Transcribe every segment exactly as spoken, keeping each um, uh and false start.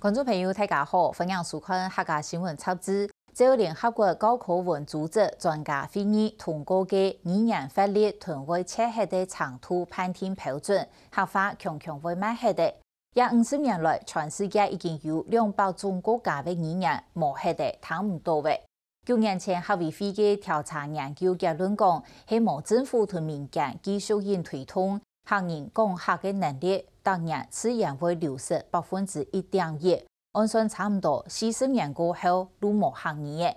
觀眾朋友，大家好，歡迎收看客家新聞雜誌。照聯合國教科文組織專家會議通過个語言法律同會切忒个程度判定標準，客話強強會忒忒个。這五十年來，全世界已經有兩百種國家个語言無忒个、聽毋到个。 九年前，客委會个調查研究結論講，係無政府同民間繼續性推動，客人講客个能力，逐年自然會流失百分之一點一，按算差毋多四十年過後，就無客語了。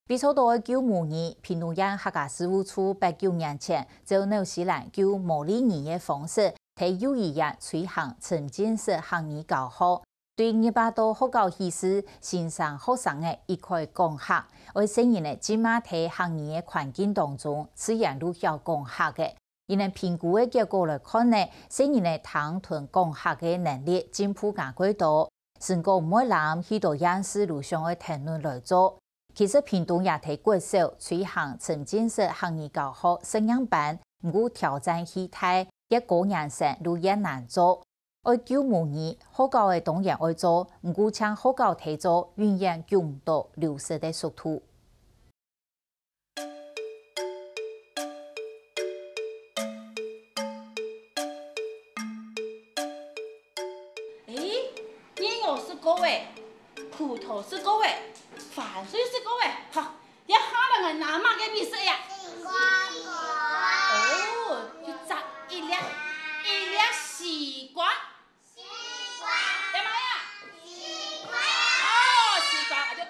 為著愛救母語，屏東縣客家事務處八九年前，照紐西蘭救毛利語个方式，在幼兒園推行沉浸式客語教學。 對二百多學校起始，先生、學生仔一概講客，愛細人仔浸啊在客語个環境當中，自然就曉講客个。因為評估个結果來看呢，細人仔聽同講客个能力進步加過多。成果毋會濫，許多縣市就想愛跈等來做。其實屏東也在國小推行沉浸式客語教學實驗班，毋過挑戰較大，越高年生就越難做。 愛救母語，學校仔當然愛做，毋過請學校忒做，永遠救毋到流失个速度。欸，燕窝食過欸，葡萄食過欸，番薯食過欸，哈， 這下來𠊎拿麼个味緒呀？西瓜。哦，就摘一粒，一粒西瓜。西瓜。在哪呀？西瓜。哦，西瓜，啊就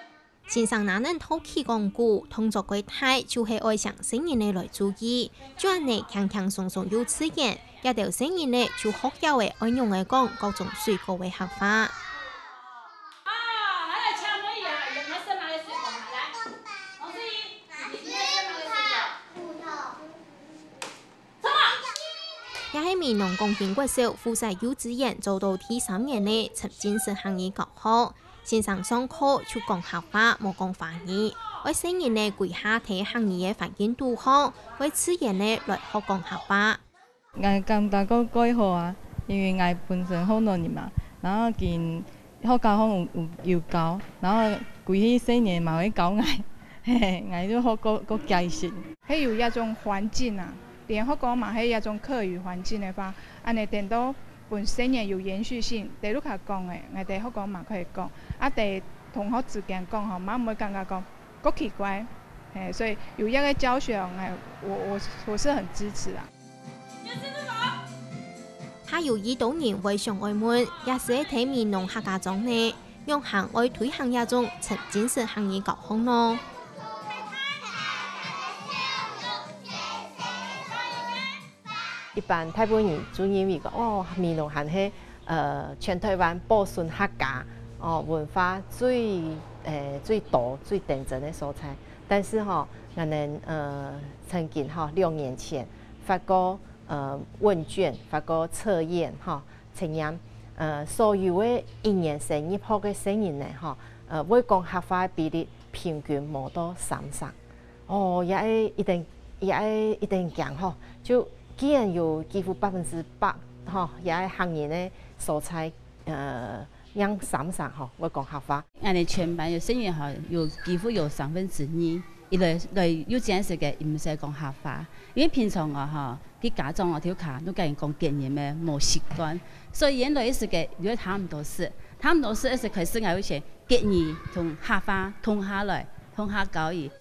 先生拿等道具工具，動作過大，就係愛請細人仔來注意，就恁呢輕輕鬆鬆又自然，這兜細人仔就學曉了愛仰仔講各種水果个客話。啊，來，來，請問一下，有沒有什麼水果？來，王思怡，你今天吃什麼水果？葡萄。什麼？這係美濃光興國小附設幼稚園做到第三年个沉浸式客語教學。先生上課就講客話，無講華語，愛細人仔歸下在客語个環境肚項，會自然个來學講客話。 𠊎感覺講蓋好啊，因為𠊎本身河南人嘛，然後今學校項有有有教，然後歸去細人嘛會教𠊎，嘿嘿，𠊎就學過過開心。係有一種環境啊，連學校嘛係一種客語環境个話，恁呢等到分細人有延續性，在屋下講个，𠊎在學校嘛可以講，啊在同學之間講吼，嘛毋會感覺講 過奇怪。嘿，所以有這個教學，哎，我我我是很支持啊。還有一兜人會想愛問，這係在美濃客家庄呢，仰般會推行這種沉浸式客語教學呢？ 一般大部分人就認為講，哦，美濃還係，呃，全台灣保存客家，哦，文化最，呃，最多、最頂真个所在。但是吼，𠊎等，呃，曾經吼，兩年前發過，呃，問卷，發過測驗吼，測驗，呃，所有个一年生入學个細人呢，吼，呃，會講客話个比例平均無到三成。 哦，也係一定，也係一定驚吼，就竟然有幾乎百分之百吼，也係客人个所在，呃，讓三成吼，會講客話。𠊎等全班有細人吼，有幾乎有三分之二，佢來來幼稚園時節，佢毋使講客話，因為平常哦吼，佢家長哦，頭下都跟佢講國語咩，無習慣，所以佢來个時節，佢會聽毋到識，聽毋到識个時開始，𠊎會先國語同客話通下來，通下教佢。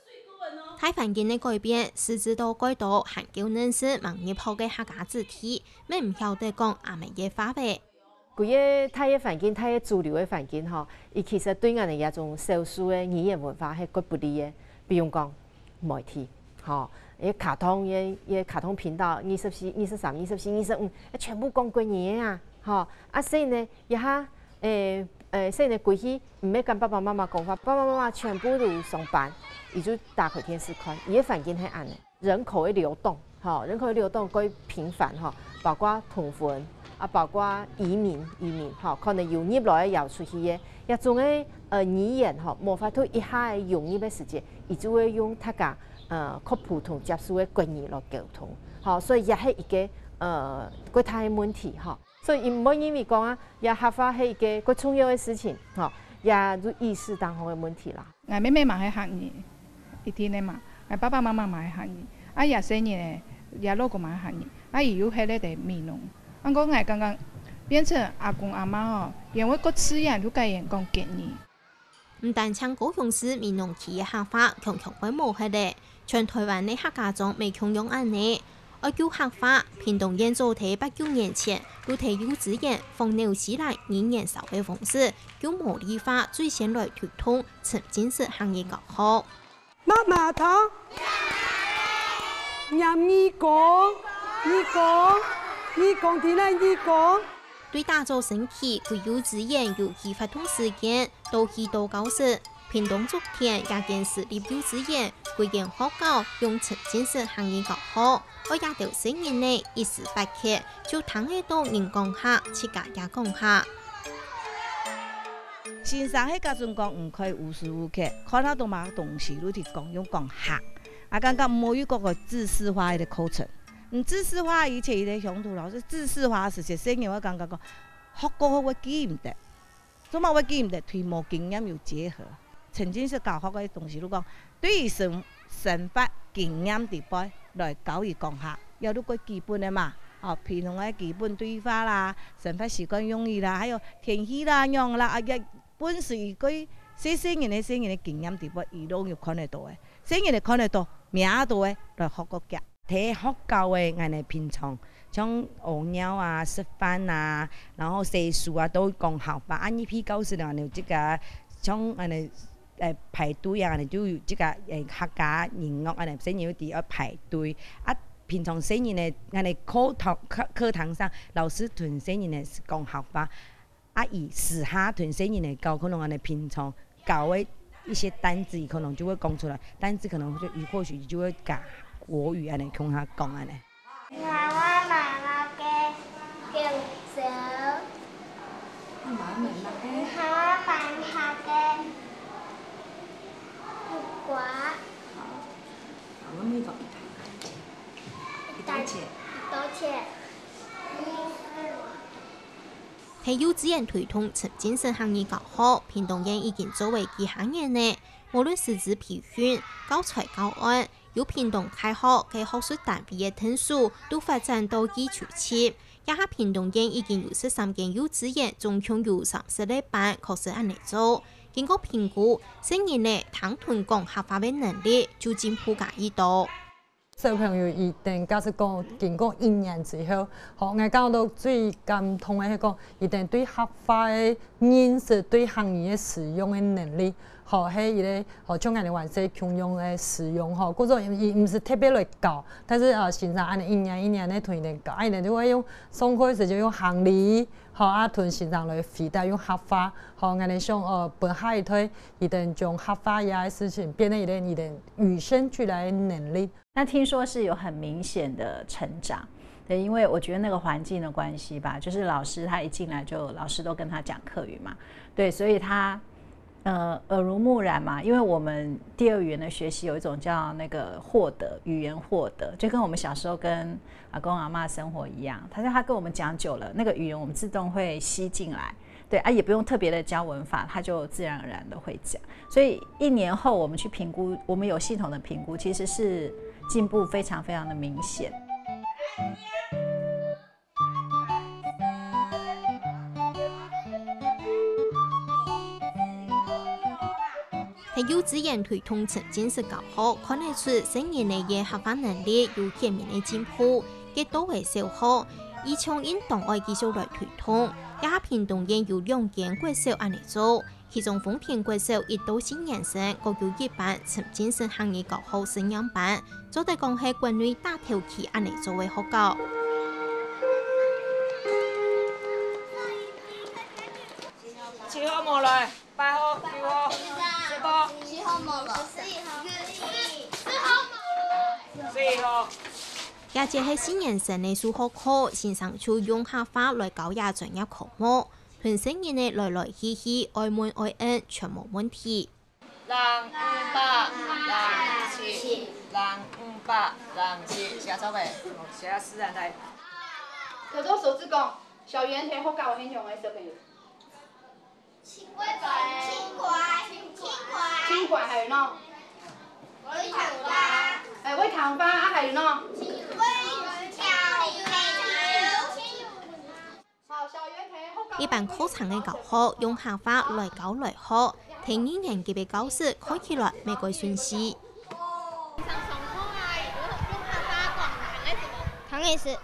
大環境个改變，使得到蓋多還噭認識吂入學个客家子弟，乜毋曉得講阿姆个話仔。歸個大个環境，大个主流个環境吼，佢其實對𠊎等這種少數个語言文化係蓋不利个。比如講，媒體，吼，一個卡通，一個卡通頻道，二十四、二十三、二十四、二十五，全部講國語个啊，吼，啊所以呢，這下，誒誒，所以呢，歸去 毋係跟爸爸媽媽講話，爸爸媽媽全部都上班，佢就打開電視看，佢个環境係恁呢。人口个流動，吼，人口个流動蓋頻繁吼，包括同婚，啊，包括移民，移民，吼，可能有入來个，有出去个，這種个，呃，語言吼，無法度一下仔融入个時節，佢就會用大家，呃，較普通接受个國語來溝通，吼，所以也係一個，呃，蓋大个問題，吼。所以毋會認為講啊，這客話係一個過重要个事情，吼，也就意識當中个問題啦。𠊎妹妹嘛係客人，一定个嘛，𠊎爸爸媽媽嘛係客人，啊這細人仔，這老公嘛係客人，啊佢又歇咧在美濃。啊毋過𠊎感覺，變成阿公阿媽吼，因為各自然就改言講客語。 毋單淨高雄市美濃區个客話強強會無忒咧，全臺灣个客家庄乜共樣恁呢。愛救客話，屏東縣早在八九年前，就在幼稚園仿紐西蘭語言巢个方式，用毛利話最先來推動沉浸式客語教學。媽媽糖，念耳公，耳公，耳公，聽來耳公。對打早晨起，歸幼稚園由佢發動時間， 到佢到教室，屏東竹田這間私立幼稚園，歸間學校用沉浸式客語教學，愛這兜細人仔一時八刻就聽得到人講客，自家也講客。先生係假準講毋可以無時無刻看得到麼个東西，就去講用講客，啊感覺無有該个知識化个課程。毋知識化以前，佢个鄉土老師知識化个時節，細人會感覺講學過後會記毋得。 做麼會記毋得？對無經驗有結合。沉浸式教學个東西，就講對於生，生活經驗底背來教佢講客，也就過基本个嘛。哦，譬如講个基本對話啦、生活習慣用語啦，還有天氣啦、樣啦，啊，也本身佢个細細人个、細人个經驗底背，佢攏有看得到个。細人个看得到、摸得到个，來學較遽。 在學校个𠊎等平常，像屙尿啊、食飯啊，然後洗手啊，都講客話。啊，入去教室了，𠊎等有這個，像𠊎等，呃，排隊啊，𠊎等就有這個，呃，客家音樂，𠊎等細人有在愛排隊。啊，平常細人呢，𠊎等課堂，課，課堂上，老師同細人呢係講客話。 啊，佢私下同細人仔教，可能𠊎等平常教个一些單字，佢可能就會講出來，單字可能就，佢或許就會加國語恁樣共下講恁樣。我買麼个香蕉？你買麼个？我買麼个木瓜？好，好，我們講一台。一刀錢。一刀錢。在幼稚園推動沉浸式客語教學，屏東縣已經做了幾下年了。無論師資培訓、教材教案，由屏東大學个學術單位个𢯭手，都發展到基礎級。這下屏東縣已經有十三間幼稚園，總共有三十個班，確實恁樣做。經過評估，細人仔聽同講客話个能力就進步加已多。 小朋友佢等假使講經過一年之後，吼，𠊎感覺到最感動个係講，佢等對客話个認識，對客語个使用个能力，吼，係一個，吼，像𠊎等還細共樣个使用，吼，故所佢毋係特別來教，但是，呃，先生恁樣一年一年个同佢等教，啊，佢等就會用上課个時節用客語，吼，啊，同先生來回答用客話，吼，𠊎等想，呃，分下一代，佢等將客話這個事情變成一個佢等與生俱來个能力。 那聽說是有很明顯的成長，對，因為我覺得那個環境的關係吧，就是老師他一進來就，老師都跟他講客語嘛，對，所以他，呃，耳濡目染嘛，因為我們第二語言的學習有一種叫那個獲得，語言獲得，就跟我們小時候跟阿公阿嬷生活一樣，他說他跟我們講久了，那個語言我們自動會吸進來， 對，啊，也不用特別的教文法，他就自然而然的會講。所以一年後我們去評估，我們有系統的評估，其實是進步非常非常的明顯。 在幼稚園推動沉浸式教學，看得出細人仔个客話能力有顯明个進步。該到个小學，佢長遠當愛繼續來推動。這下屏東縣有兩間國小恁樣做，其中豐田國小一到四年生各有一班沉浸式客語教學實驗班，做得講係國內打頭期恁樣做个學校。七號無來。 八號、九號、十號、十號、十一號、十一號、十一號。這節係四年生个數學課，先生就用客話來教這專業科目，同細人仔來來去去，愛問愛應，全無問題。零五八、零七、零五八、零七，寫錯未？寫四人來。有做手指公。小圓體學校係仰般个小朋友？盡乖，盡乖，盡乖。盡乖還有呢？會聽話。欸，會聽話，啊還有呢？會跳舞。好，小圓體學校。一般課程个教學用客話來教來學，低二年級个教室看起來乜蓋順序。 上課啊，有用客話講，還係什麼？當然係。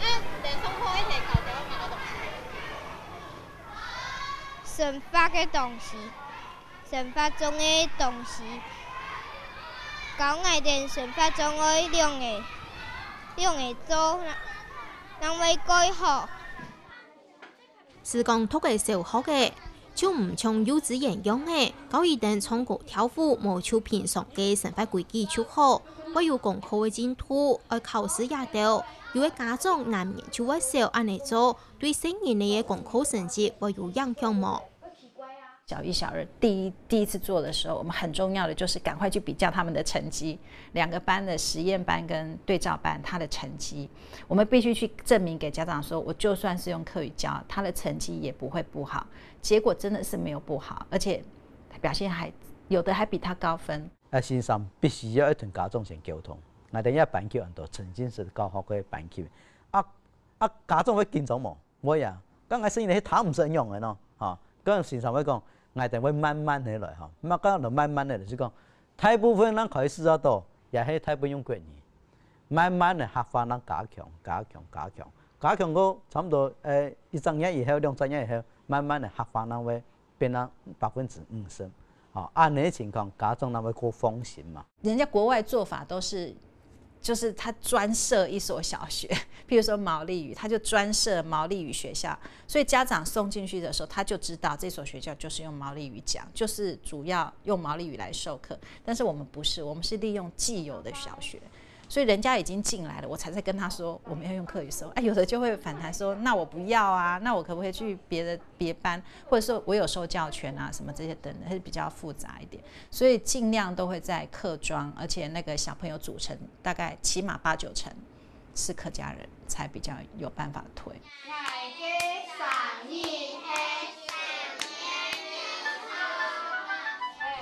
那你上課一直教到麼个東西？生活个東西，生活中个東西，教𠊎兜生活中愛仰仔，仰仔做，正會蓋好。 係講讀个小學个，就毋像幼稚園樣仔，教佢兜唱歌跳舞，無就平常个生活規矩就好。會有功課个進度，愛考試這兜，有个家長難免就會愁恁仔做，對細人仔个功課成績會有影響無？ 小一、小二第一，第一次做的時候，我們很重要的就是趕快去比較他們的成績，兩個班的實驗班跟對照班，他的成績，我們必須去證明給家長說，我就算是用客語教，他的成績也不會不好。結果真的是沒有不好，而且表現還，有的還比他高分。啊，先生必須要一同家長先溝通，𠊎兜這班級安到沉浸式教學个班級，啊，啊，家長會緊張無？ 會啊，該𠊎細人係聽毋識仰仔呢，吼，該先生會講，𠊎兜會慢慢仔來，吼，麼个講慢慢仔來，就講，大部分人開始啊都，也係大部分用國語，慢慢仔客話正加強，加強，加強，加強到差不多，欸，一隻月以後，兩隻月以後，慢慢仔客話正會變到百分之五十，吼，恁仔个情況，家長正會較放心嘛。人家國外做法都是，就是他專設一所小學，譬如說毛利語，他就專設毛利語學校，所以家長送進去的時候，他就知道這所學校就是用毛利語講，就是主要用毛利語來授課。但是我們不是，我們是利用既有的小學，所以人家已經進來了，我才在跟他說我們要用客語授。哎，有的就會反彈說，那我不要啊，那我可不可以去別的，別班？或者說我有受教權啊，什麼這些等等，它是比較複雜一點。所以盡量都會在客庄，而且那個小朋友組成大概起碼八九成是客家人，才比較有辦法推。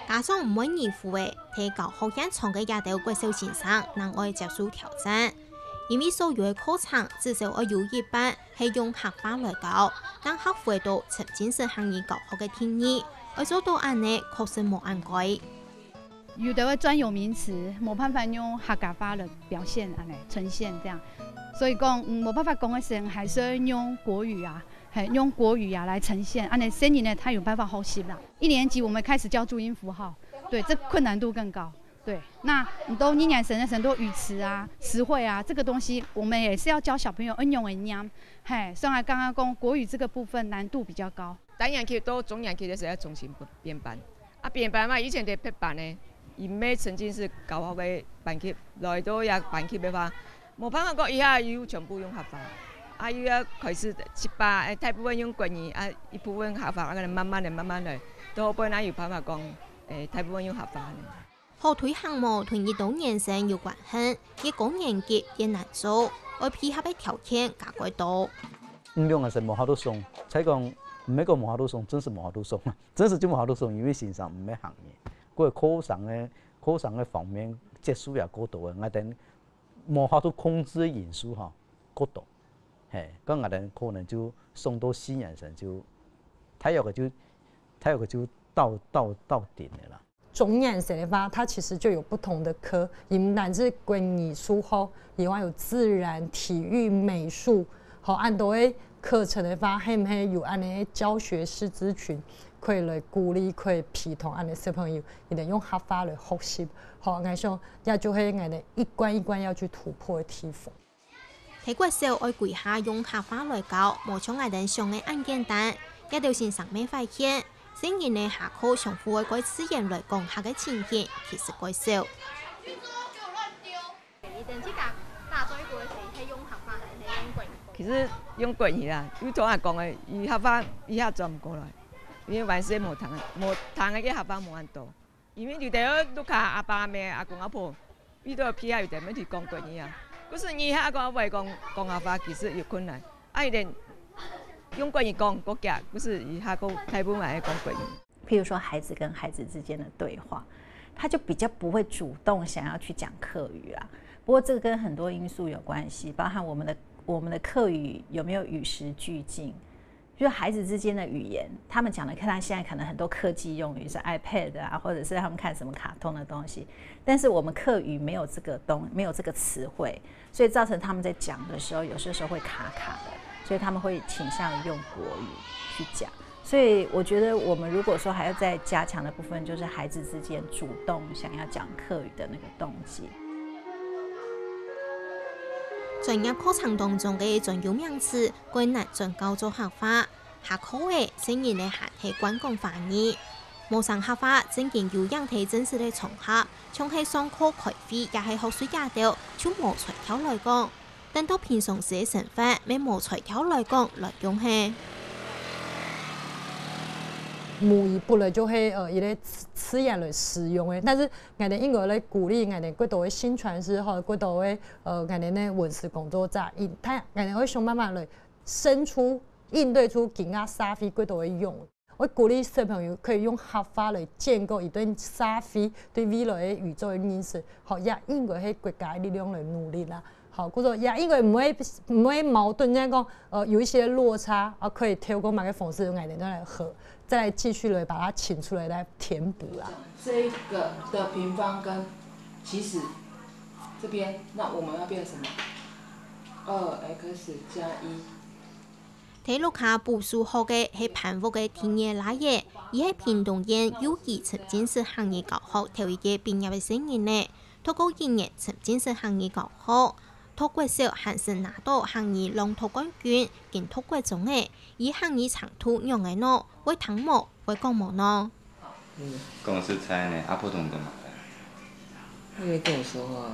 家長毋會疑惑个，在教學現場个這兜國小先生，正愛接受挑戰。因為所有个課程至少愛有一半係用客話來教，正合乎到沉浸式客語教學个定義。愛做到恁仔，確實無恁該。有的會專有名詞，無辦法用客家話來表現，恁仔呈現這樣。所以講，嗯，無辦法講个時候，還是要用國語啊，嘿，用國語啊來呈現，恁仔細人呢，他有辦法學習啦。一年級我們開始教注音符號，對，這困難度更高。對，那你都一年生的時候，都語詞啊、詞彙啊，這個東西我們也是要教小朋友應用的念。嘿，雖然剛剛講國語這個部分難度比較高。 低年級到中年級个時候愛重新編班。啊，編班嘛，以前在別班呢，佢毋係沉浸式教學个班級，來到這班級个話，無辦法講一下又全部用客話，啊，又愛開始七八，欸，大部分用國語，啊，一部分客話，啊，可能慢慢仔、慢慢仔，到後尾正有辦法講，欸，大部分用客話呢。 好推行無，同一到年生有關係，越高年級越難做，愛配合个條件加蓋多。毋用个時無法度送，再講毋係講無法度送，真實無法度送啊，真實就無法度送，因為先生毋係客語，該課程个，課程个方面接觸也過多个，𠊎兜無法度控制个因素吼，過多。嘿，該𠊎兜可能就送到四年生就，大約个就，大約个就到，到，到頂个啦。 中年生个話，他其實就有不同的科，佢毋單止國語、數學，佢還有自然、體育、美術，吼，恁多个課程个話，係毋係有恁仔个教學師資群，可以來鼓勵，可以陪同恁仔小朋友，佢兜用客話來學習，吼，𠊎想，這就係𠊎兜一關一關要去突破个地方。 在國小愛歸下用客話來教，無像𠊎兜想个恁簡單。這兜先生乜發現，細人仔下課相互愛蓋自然來講客个情形，其實蓋少。你等自家打嘴鼓个時，係用客話還係用國語？其實用國語啦，因為頭下講个，佢客話一下轉毋過來，因為還係無聽个，無聽个客話無恁多。 因為有兜屋下阿爸阿姆、阿公阿婆，佢兜皮下有兜問題講國語啊。可是你阿公阿婆講，講客話其實有困難。啊，佢兜用國語講，國語，毋係，佢下个大部分還係講國語。譬如說，孩子跟孩子之間的對話，他就比較不會主動想要去講客語啦。不過，這個跟很多因素有關係，包含我們的我們的客語有沒有與時俱進，就是孩子之間的語言，他們講的，看他現在可能很多科技用語是 iPad 啊，或者是他們看什麼卡通的東西，但是我們客語沒有這個東，沒有這個詞彙，所以造成他們在講的時候，有些時候會卡卡的，所以他們會傾向於用國語去講。所以我覺得我們如果說還要再加強的部分，就是孩子之間主動想要講客語的那個動機。專業課程當中个專有名詞， 較難轉教做客話。下課仔，細人仔還係慣講華語。無成客話，正經有影在正式个場合，像係上課開會也係學術這兜，就無才調來講。等到平常時个生活，乜無才調來講來用係。母語本來就係呃一個詞詞眼來使用个，但是𠊎兜應該來鼓勵𠊎兜較多个薪傳師吼，較多个呃𠊎兜个文史工作者，佢佢𠊎兜會想辦法來 生出、應對出今下社會較多个用。𠊎鼓勵小朋友可以用客話來建構佢對社會、對未來个宇宙个認識，吼，也應該係國家个力量來努力啦。好，故所也應該毋會毋會矛盾，應該講呃有一些落差啊，可以透過麼个方式，𠊎兜再來和再來繼續來把它請出來來填補啦。這個的平方根，其實這邊，那我們要變什麼？二x加一。 在屋下補數學个係潘屋个第二倈仔，佢係屏東縣幼兒沉浸式客語教學頭一屆畢業个細人仔，讀過一年沉浸式客語教學，讀國小還識拿到客語朗讀冠軍，緊讀國中仔，佢客語程度仰仔呢？會聽無？會講無呢？ 講實在呢，阿婆同你講麼个？他沒跟我說話。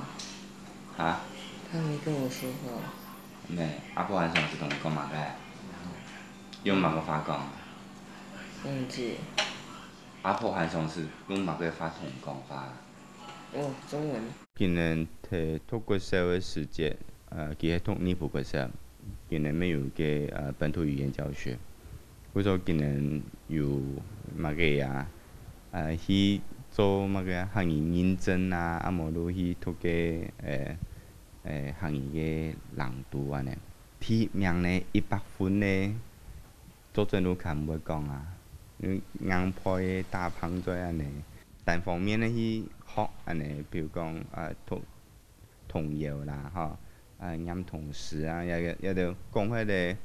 哈？他沒跟我說話。咩，阿婆還常時同你講麼个？用麼个話講？忘記。阿婆還常時用麼个話同你講話？哦，中文。今年在讀國小个時節，呃，佢係讀二埔國小，今年乜有个呃本土語言教學。 故所今年有麼个啊，呃，去做麼个客語認證啊，啊無就去讀个呃呃客語个朗讀恁仔。第一名呢，一百分呢，做準都較毋會講啊，因為硬背个打膨嘴恁仔。單方面个去學恁仔，比如講啊讀 童謠啦，吼，啊，念童詩啊，也也就講該个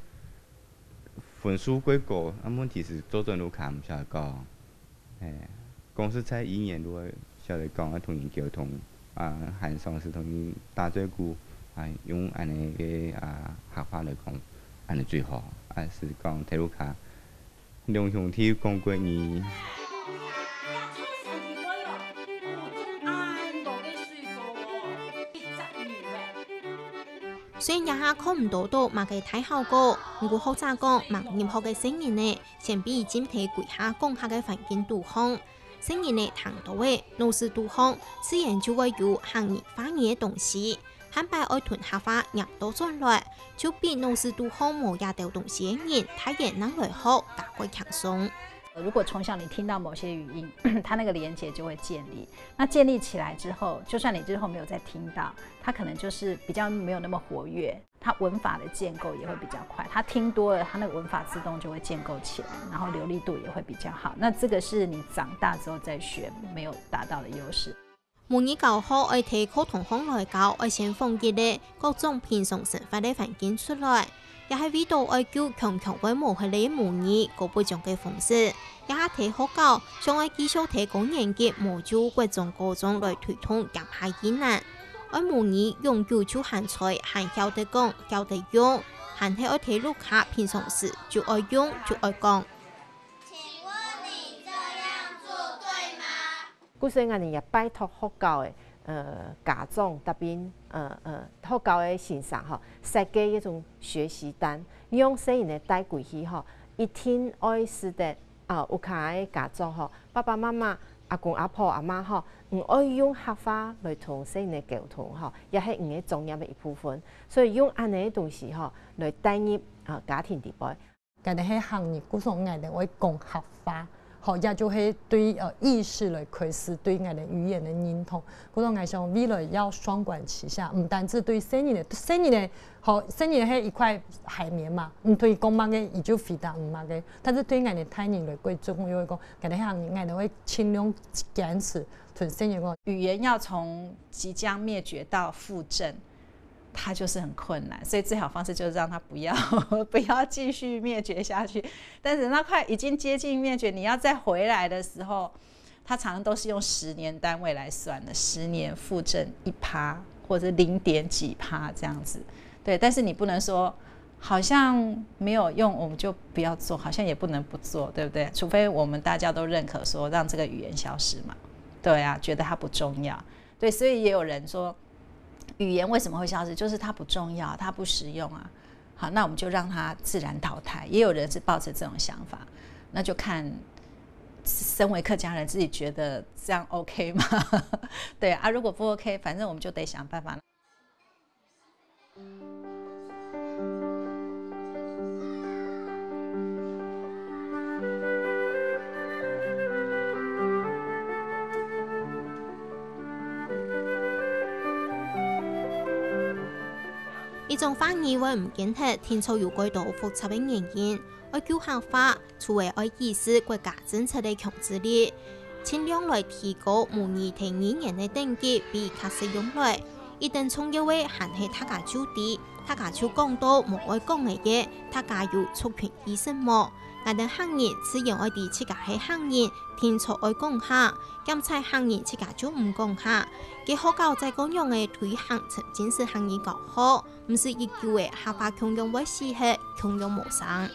分數較高，啊，問題係做準都較毋曉得講，嘿，講實在語言都會曉得講，啊，同人溝通，啊，還常時同人打嘴鼓，啊，用恁仔个啊客話來講，恁仔最好，啊，係講在屋下 兩兄弟講國語。雖然這下看毋著到麼个大效果，毋過學者講，吂入學个細人仔，先分佢浸在歸下講客个環境肚項，細人仔聽多仔，腦屎肚項，自然就會有客語、華語个東西。 下擺愛同客話唸倒轉來，就比腦屎肚項無這兜東西个人，大人正來學，較會輕鬆。如果從小你聽到某些語音，它那個連結就會建立。那建立起來之後，就算你日後沒有再聽到，它可能就是比較沒有那麼活躍，它文法的建構也會比較快。它聽多了，它那個文法自動就會建構起來，然後流利度也會比較好。那這個是你長大之後再學沒有達到的優勢。 母語教學愛在課堂項來教，愛先放一個各種平常生活个環境出來，也係為著愛救強強會無忒个母語，過不將个方式。這下在學校，想愛繼續在高年級無就國中、高中來推動，驚怕已難。愛母語永久就還在，還曉得講，曉得用，還係愛在屋下平常時就愛用，就愛講。請問你這樣做對嗎？ 故所𠊎兜也拜託學校个呃家長，特別呃呃學校个先生吼，設計一種學習單，讓細人仔帶歸去吼，一定愛使得啊屋下个家長吼，爸爸媽媽、阿公阿婆、阿嬤吼，你愛用客話來同細人仔溝通吼，也係你个專業个一部分。所以用恁仔个東西吼，來帶入啊家庭裡背。𠊎兜係客人，故所𠊎兜愛講客話，吼，也就係對呃意識來開始對𠊎兜語言个認同。故所𠊎想未來愛雙管齊下，毋單止對細人仔，細人仔，吼，細人仔係一塊海綿嘛，毋對講麼个，佢就回答你麼个。但是對𠊎兜大人來講，最重要个講，𠊎兜客人，𠊎兜愛盡量堅持同細人講，語言要從即將滅絕到復振，它就是很困難，所以最好方式就是讓它不要不要繼續滅絕下去。但是那塊已經接近滅絕，你要再回來的時候，它常常都是用十年單位來算的，十年復振一趴或者零点几趴这样子。对，但是你不能说好像没有用，我们就不要做，好像也不能不做，对不对？除非我们大家都认可说让这个语言消失嘛，对啊，觉得它不重要。对，所以也有人说，语言为什么会消失？就是它不重要，它不实用啊。好，那我们就让它自然淘汰。也有人是抱持这种想法，那就看身为客家人自己觉得这样 OK 吗？对啊，如果不 OK，反正我们就得想办法。一種話語會毋見忒，定著有蓋多複雜个原因。愛救客話，除了愛意識國家政策个強制力，盡量來提高母語同語言个等級比較實用來。一等重要个還係大家就知，大家就講到無愛講个，大家有族群意識無？𠊎兜客人自然愛知自家係客人，定著愛講客，檢采客人自家就毋講客。該學校再過仰仔推行沉浸式客語教學，毋使一久仔客話共樣會死忒，共樣無聲。